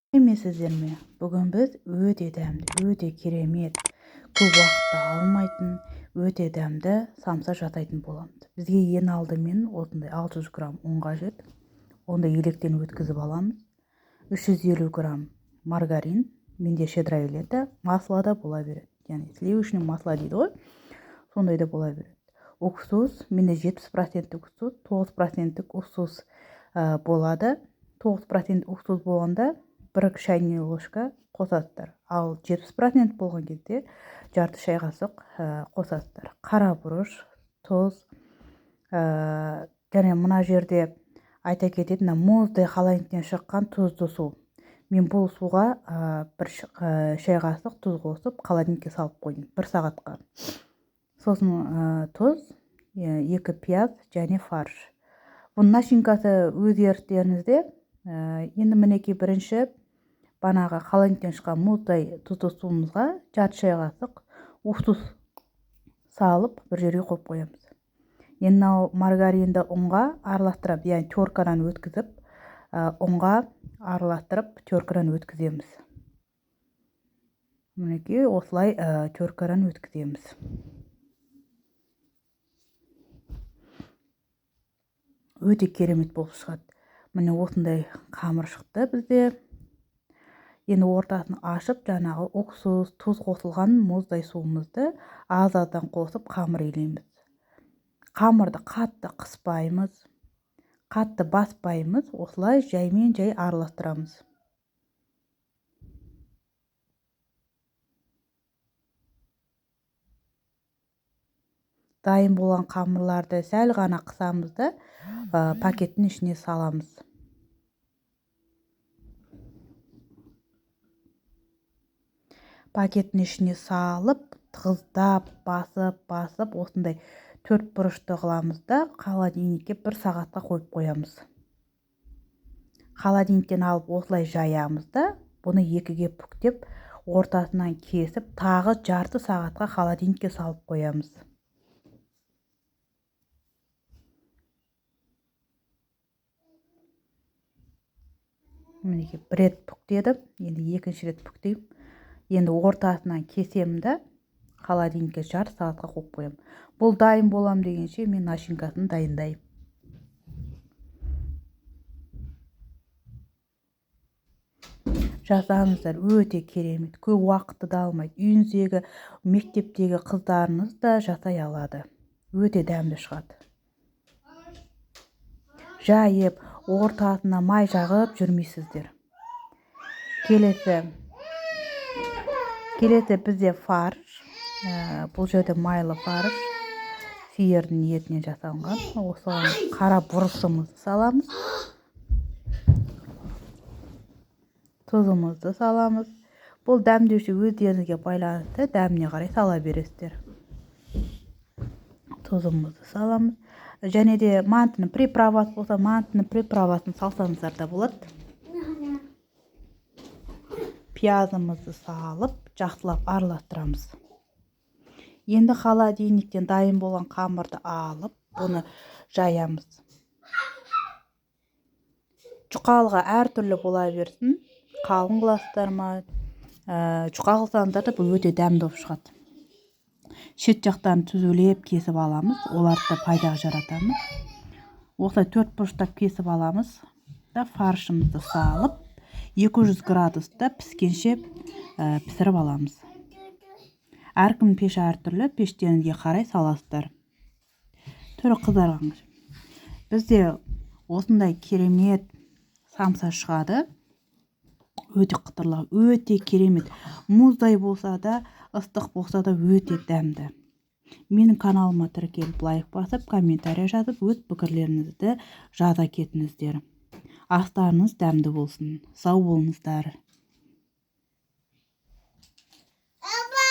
Сәлеметсіздер ме? Бүгін біз өте дәмді, өте керемет, көп уақытты алмайтын, өте дәмді самса жасайтын боламыз. Бізге ең алдымен осындай 600 грамм ұн қажет. Онды електен өткізіп аламыз. 350 грамм маргарин, менде щедрая лента, масло да бола береді. Яғни сливочный масло дейді ғой, сондай да бола береді. Уксус, менде 70% уксус, 9% уксус болады. 9% уксус болғанда 1 шайный ложка қосасыздар. Ал 70% болған кезде жарты шай қасық қосасыздар. Қара бұрыш, тұз, және мына жерде айта кететін, мына мұздай холодильниктен шыққан тұзды су. Мен бұл суға 1 шай қасық тұз қосып холодильникке салып қойдым 1 сағатқа. Сосын тұз, 2 пияз және фарш. Бұның начинкасы өз еріктеріңізде. Енді мінекей бірінші банағы холодильниктен шыққан мұздай тұзды суымызға жарты шай қасық уксус салып бір жерге қойып қоямыз. Енді мынау маргаринді ұнға араластырамыз, яғни теркадан өткізіп, ұнға араластырып теркадан өткіземіз. Мінекей осылай, теркадан өткіземіз. Өте керемет болып шығады. Міне осындай қамыр шықты бізде. Енді ортасын ашып, жаңағы уксус, тұз қосылған мұздай суымызды аз-аздан қосып қамыр илейміз. Қамырды қатты қыспаймыз, қатты баспаймыз, осылай жаймен жай араластырамыз. Дайын болған қамырларды сәл ғана қысамыз да, пакеттің ішіне саламыз. Пакеттің ішіне салып, тығыздап, басып, басып, осындай төрт бұрышты қыламыз да, холодильникке 1 сағатқа қойып қоямыз. Холодильниктен алып осылай жаямыз да, бұны екіге бүктеп, ортасынан кесіп, тағы жарты сағатқа холодильникке салып қоямыз. Мінекей бір рет бүктедім, енді екінші рет бүктеймін. Енді ортасынан кесемін да, холодильникке жарты сағатқа қойып қоямын. Бұл дайын болам дегенше мен начинкасын дайындаймын. Жасаңыздар, өте керемет, көп уақытты да алмайды. Үйіңіздегі, мектептегі қыздарыңыз да жасай алады. Өте дәмді шығады. Жайып, ортасына май жағып жүрмейсіздер. Келесі бізде фарш. Бұл жерде майлы фарш, сиырдың етінен жасалынған. Осыған қара бұрышымызды саламыз. Тұзымызды саламыз. Бұл дәмдеуші өздеріңізге байланысты, дәміне қарай сала бересіздер. Тұзымызды саламыз. Және де мантының приправасы болса, мантының приправасын салсаңыздар да болады. Пиязымызды салып, жақсылап араластырамыз. Енді холодильниктен дайын болған қамырды алып, бұны жаямыз. Жұқалығы әртүрлі бола берсін. Қалың қыласыздар ма, жұқа қылсаңыздар да бұл өте дәмді болып шығады. Шет жақтан түзулеп кесіп аламыз, оларды да пайдаға жаратамыз. Осылай төрт бұрыштап кесіп аламыз да, фаршымызды салып, 200 градуста піскенше, пісіріп аламыз. Әркімнің пеші әртүрлі, пештеріңізге қарай саласыздар. Түрі қызарған. Бізде осындай керемет самса шығады. Өте қытырлы, өте керемет. Мұздай болса да, ыстық болса да өте дәмді. Менің каналыма тіркеліп, лайк басып, комментарий жазып, өз пікірлеріңізді жаза кетіңіздер. Астарыңыз дәмді болсын. Сау болыңыздар. Папа!